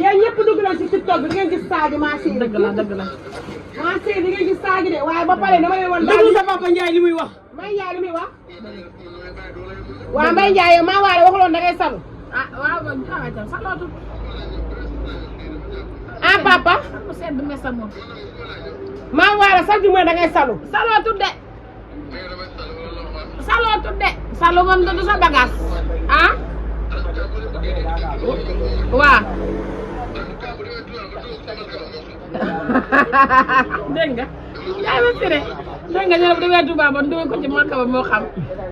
yéen ñëpp dugg nañ ci TikTok bi di ngeen gis Sadio maa séeri. dëgg la dëgg la. maa séeri di ngeen gis Sadio de waaye ba pare dama leen woon. déglu sa papa Ndiaye li muy wax. Mbaye Ndiaye li muy wax. waaw Mbaye Ndiaye maa waale waxuloon da ngay salu. ah waaw man salootu. ah papa. mu sedd mesa moom. maa waale sax du mooy da ngay salu. salootu de. salootu de. salu moom du sa bagage. ah. waaw. dégg nga. Ndiaye ma sire. dégg nga ñu ne bu demee Touba ba dugal ko ci Malka ba moo xam.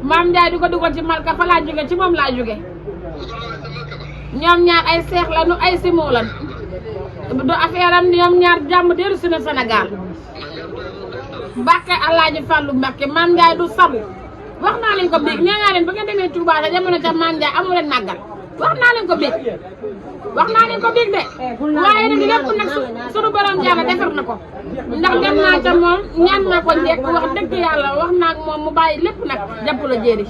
maam Ndiaye di ko dugal ci Malka fa laa jóge ci moom laa jóge. ñoom ñaar ay seex lañu ay simoo lañu. du affaire am ñoom ñaar jàmm dellu si na Sénégal. Mbàkke Alaaji Fàllu Mbàkke maam Ndiaye du sabu. wax naa leen ko biig nee naa leen ba ngeen demee Touba te jamono ca maam Ndiaye amu leen màggal. wax naa leen ko biig de waaye nag lépp nag sunu borom yàlla defar na ko ndax dem naa ca moom ñaan naa ko njëkk wax dëgg yàlla wax naa ak moom mu bàyyi lépp nag jàpp la jéeri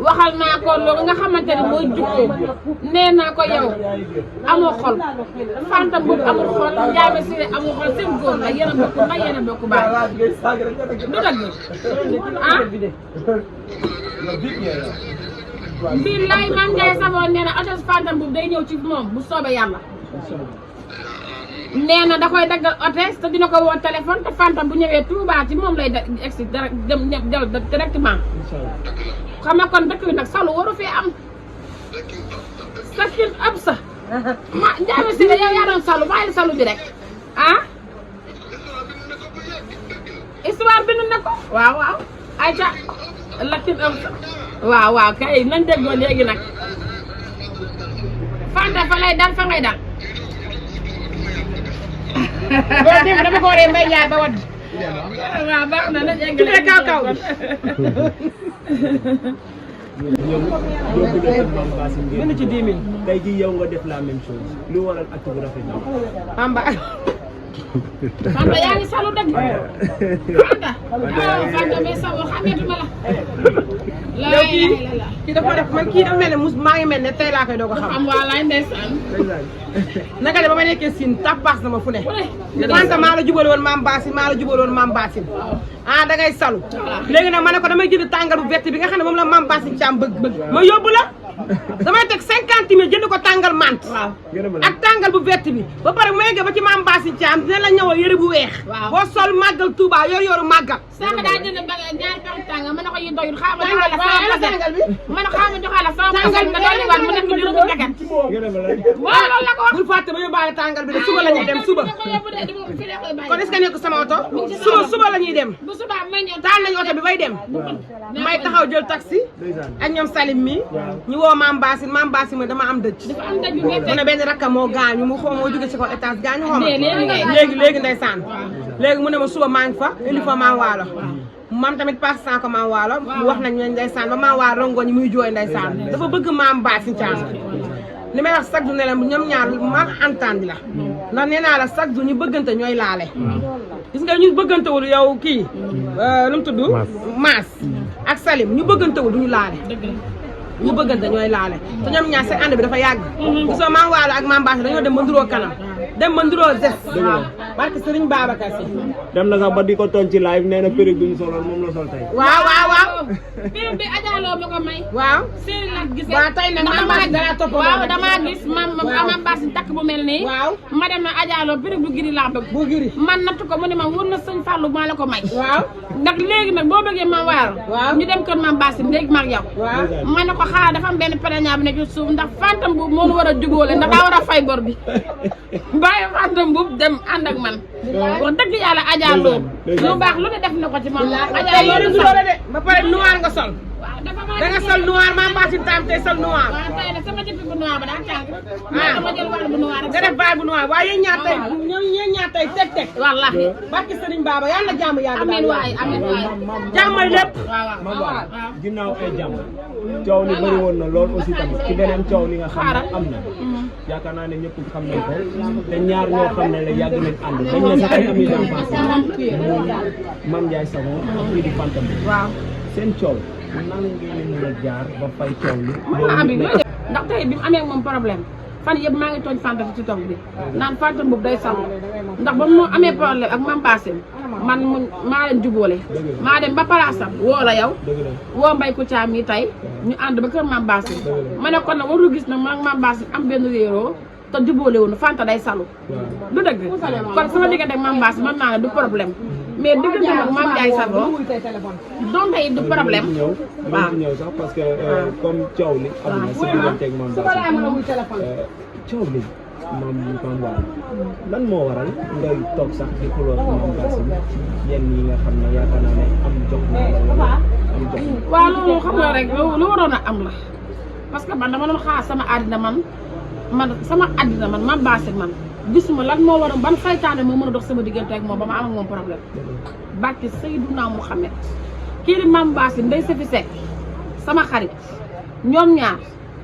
waxal naa ko loolu nga xamante ne mooy jukkoom nee naa ko yow amoo xol Fanta Mboup amul xol Ndiaye Siré amul xol seen góor la yéen a bokk mbay yéen a bokk baay du dëgg ah billaay maam Ndiaye Savon nee na otos Fanta Mboup day ñëw ci moom bu soobee yàlla nee na da koy daggal otos te dina ko woo téléphone te Fanta bu ñëwee Touba ci moom lay egsi dem directement xam nga kon dëkk bi nag salu waru fee am sakin ab sa ma Ndiaye Siré yow yaa doon salu bàyyi salu bi rek ah histoire bind na ko waaw waaw ayca lakin ab sa waaw kay nañ déggoo léegi nag Fanta fa lay dal fa ngay dal loolu démb dama ko waree Mbaye Ndiaye ba wadd. waaw baax na nañ eggale kaw bind ci 10 000 tey jii yow nga def la même chose lu waral acte bu rafet na Fanta yaa ngi salu dëgg Fanta Fanta mais salu xameetuma la yow kii dafa def man kii dafa mel ne maa ngi mel ne tey laa koy doog a xam. am waa laay ndeysaan naka de ba ma nekkee Sine tappaas na ma fu ne. Fanta maa la jubal woon maam Basine maa la jubal woon maam Basine. ah da ngay salu. léegi nag ma ne ko damay jënd tàngal bu verte bi nga xam ne moom la maam Basine Thiam bëgg ma yóbbu la. damay teg 50 000 jënd ko tàngal mant. ak tàngal bu verte bi. ba pare bu ma yeggee ba ci maam Basine Thiam dina la ñëwal yëre bu weex. boo sol màggal Touba yor màggal. sànq daa jënd ñaari paxi tàngal ma ne ko yi doyul xaaral ma joxaale sama tàngal bi ma ne xaaral ma joxaale sama tàngal nga dolli waat mu nekk juróomi jagat. waaw loolu la ko wax. bul fàtte ba yóbbaale tàngal bi de suba la ñuy dem suba. kon est-ce que nekk sama oto. suba la ñuy dem. bu suba may ñëw taal nañu oto bi bay dem. may taxaw jël taxi. ak ñoom Salim mi ñu woo maam Basine ma dama am dëj. dafa am dëj bu métti. mu ne benn rakka moo gaañu mu xaw moo jóge ci kaw étage gaañu xaw ma. léegi ndeysaan. léegi mu ne ma suba maa ngi fa indi fa maam waalo. mam tamit pass sans ko maam waalo. mu wax nañ ne ndeysaan ba maam waalo rongoñ muy jooy ndeysaan. dafa bëgg maam Basine Thiam. li may wax chaque jour ne la ñoom ñaar ma entendre la. ndax nee naa la chaque jour ñu bëggante ñooy laale. gis nga ñu bëggantewul yow kii. lu mu tudd. Maas ak Salim ñu bëggantewul du ñu laale. ñu bëggante ñooy laale te ñoom ñaar seen ànd bi dafa yàgg. gisoo maam waalo ak maam Basine dañoo dem ba nduroo kanam. dem ba nduroo zes. barke Serigne Babacar Si. dem na sax ba di ko toon ci live nee na périg bi ñu soloon moom la sol tey. waaw. périg bi ajaaloo ma ko may. waaw. séeri la gisee. waaw tey nag maam Basine dara topp. waaw damaa gis maam Basine takk bu mel nii. waaw ma dem na ajaaloo périg bu giri laa bëgg. bu giri man natt ko mu ne ma wóor na sëñ Fallou maa la ko may. waaw. ndax léegi nag boo bëggee maam waalo. waaw ñu dem kër maam Basine léegi mag yow. waaw ma ne ko xaaral dafa am benn pereñaa bu ne ci suuf ndax Fanta Mboup moo ñu war a jubóole ndax daa war a fay bor bi bàyyi Fanta Mboup dem ànd ak man. wax dëgg yàlla ajaaloo lu baax lu ne def na ko ci man. ajaaloo de ba pare noir nga sol. da nga sol noir maam Basine Thiam tey sol noir. waaw tey nag sama jëppi bu noir ba daa tàng. dama jël wàll bu noir nga def baay bu noir waaye yéen ñaar tey teg. wallaahi. barke Serigne Baba yàlla na jàmm yàgg. amiin waay jàmmay lépp. waaw. ginnaaw ay jàmm coow li bëri woon na lool aussi tamit ci beneen coow li nga xam ne am na. yaakaar naa ne ñëpp xam nañ ko te ñaar ñoo xam ne la yàgg nañ ànd dañ ne sax ay amis d'enfance muy Mame Ndiaye Savon ak kii di Fanta Mboup. waaw seen coow nan ngeen mën a jaar ba fay coow li. ndax tey bi mu amee ak moom problème fan yëpp maa ngi tooñ Fanta ci TikTok bi naan Fanta Mboup day saw ndax ba mu amee problème ak Mame Bassine man maa leen jubóole maa dem ba palaasam woo la yow woo Mbaye Kouthia mi tey ñu ànd ba kër Mame Bassine ma ne kon nag warul gis nag man Mame Bassine am benn réeroo te jubóole woon Fanta day salu du dëgg kon sama diggante ak Mame Bassine mën naa ne du problème mais diggante nag Mame Ndiaye Savon donte it du problème waaw ñëw sax parce que comme coow li am na si diggante ak Mame Bassine coow li Mame Waly lan moo waral ngay toog sax di xuloo ak Mame Bassine yenn yi nga xam ne yaakaar naa ne am jox na am jox waaw loolu xam nga rek lu waroon a am la parce que man dama doon xaar sama àddina man sama àddina man Mame Bassine man gisuma lan moo waroon ban saytaane moo mën a dox sama diggante ak moom ba ma am ak moom problème barke Seydina Mouhamed kii di Mame Bassine Ndeye Safi Seck sama xarit ñoom ñaar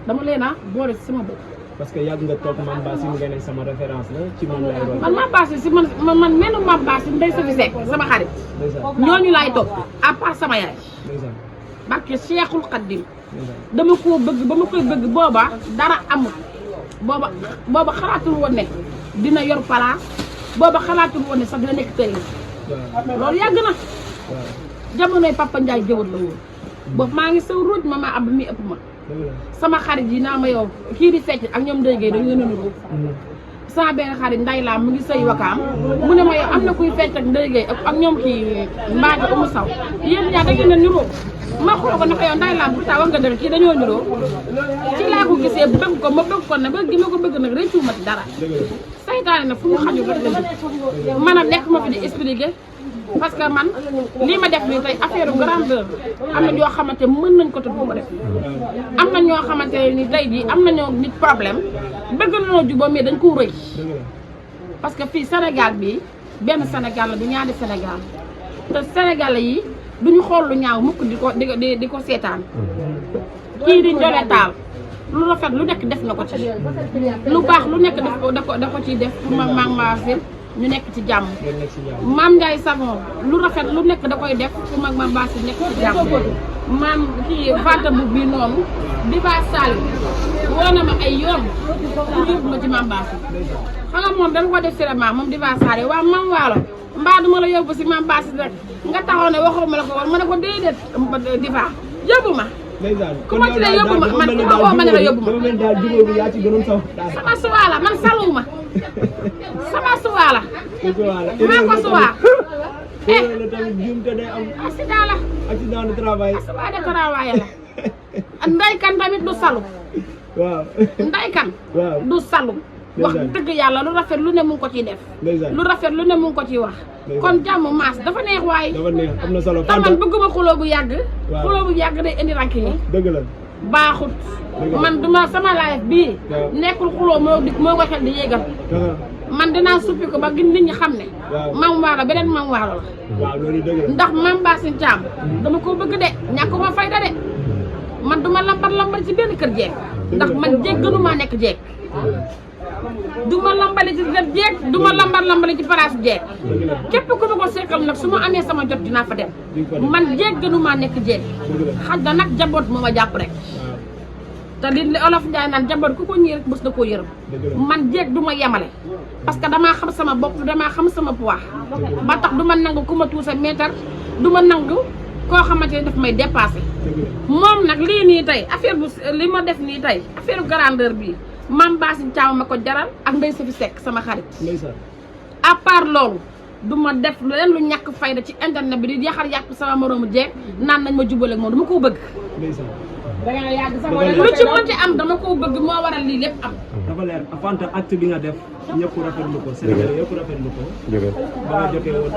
dama leen a boole si sama bopp. parce que yàgg nga toog Mame Bassine nga ne sama référence la ci moom lay doon. man Mame Bassine si man mel ni Mame Bassine Ndeye Safi Seck sama xarit ñooñu laay topp à part sama yaay barke Cheikhul Khadim dama koo bëgg ba ma koy bëgg booba dara amul booba xalaatul woon ne dina yor place booba xalaatul woon ne sax dina nekk tey loolu yàgg na jamonoy Papa Ndiaye jëwat la woon boobu maa ngi saw ruuj ma ab mi ëpp ma sama xarit yi naa ma yow kii di fecc ak ñoom déggee dañu leen a nuru sama benn xarit nday laa mu ngi sëy wakaam mu ne ma yow am na kuy fecc ak déggee ak ñoom kii mbaati umu saw yéen ñaar da ngeen a nuroo ma xool ko ne ko yow nday laa pourtant wax nga dëgg kii dañoo nuroo ci laa ko gisee bëgg ko ma bëgg ko ne bëgg gi ma ko bëgg nag rëccu ma ci dara saytaane nag fu mu xaju rek la man a nekk ma fi di expliquer parce que man lii ma def nii tey affaire grandeur am na ñoo xamante mën nañ ko te du ko def am na ñoo xamante ni tey jii am nañoo nit problème bëgg nañoo jubóo mais dañ ko rëy parce que fii Sénégal bi benn Sénégal la du ñaari Sénégal te Sénégalais yi duñu xool lu ñaaw mukk di ko seetaan kii di Ndiolé Tall lu rafet lu nekk def na ko ci lu baax lu nekk da ko ciy def pour Mame Bassine ñu nekk ci jàmm Mame Ndiaye Savon lu rafet lu nekk da koy def pour Mame Bassine nekk ci jàmm maam kii Fanta Mboup bi noonu Diva Sall woo na ma ay yoon pour yóbbu ma ci Mame Bassine xam nga moom dama ko def cinéma moom Diva Sall waaw Mame Waalo mbaa duma la yóbbu si Mame Bassine rek nga taxaw ne waxoo ma la ko woon ma ne ko déedéet Diva yóbbu ma ku ma ci ne yóbbu ma man ku ma woo ma ne la yóbbu ma sama suwaala man saluma sama suwaala maa ko suwaa accident la accident de travail la Ndeye Kane tamit du salu waaw Ndeye Kane du salu wax dëgg yàlla lu rafet lu ne mu ngi ko ciy def lu rafet lu ne mu ngi ko ciy wax kon jàmm maas dafa neex waaye dafa neex am na solo te man bëgguma xuloo bu yàgg xuloo bu yàgg day indi rakk yi dëgg la baaxut man duma sama live bii nekkul xuloo moo ko xel di yéegal man dinaa suppi ko ba nit ñi xam ne Mame Waalo beneen Mame Waalo la ndax Mame Bassine Thiam dama ko bëgg de ñàkkuma fayda de man duma lambar ci benn kër jeeg ndax man jeeg gënumaa nekk jeeg duma lambali ci kër jeeg duma lambali ci place jeeg képp ku ma ko seqal nag su ma amee sama jot dinaa fa dem man jeeg gënumaa nekk jeeg xaj na nag jaboot moo ma jàpp rek te li olof Njaay naan jaboot ku ko ñii rek bës na koo yërëm man jeeg du ma yemale parce que damaa xam sama bopp damaa xam sama poids ba tax du ma nangu ku ma tuusa mètre du ma nangu koo xamante ne daf may dépassé moom nag lii nii tey affaire bu li ma def nii tey affaire grandeur bii Mame Bassine Thiam ma ko jaral ak Ndeye Safi Seck sama xarit à part loolu du ma def leen lu ñàkk fayda ci internet bi di yaxar yàq sama moroomu jeeg naan nañ ma jubale ak moom dama koo bëgg lu ci mën ci am dama koo bëgg moo waral lii lépp am dafa leer Fanta acte bi nga def ñëpp rafetlu ko Sénégal yëpp rafetlu ko ba nga jotee woon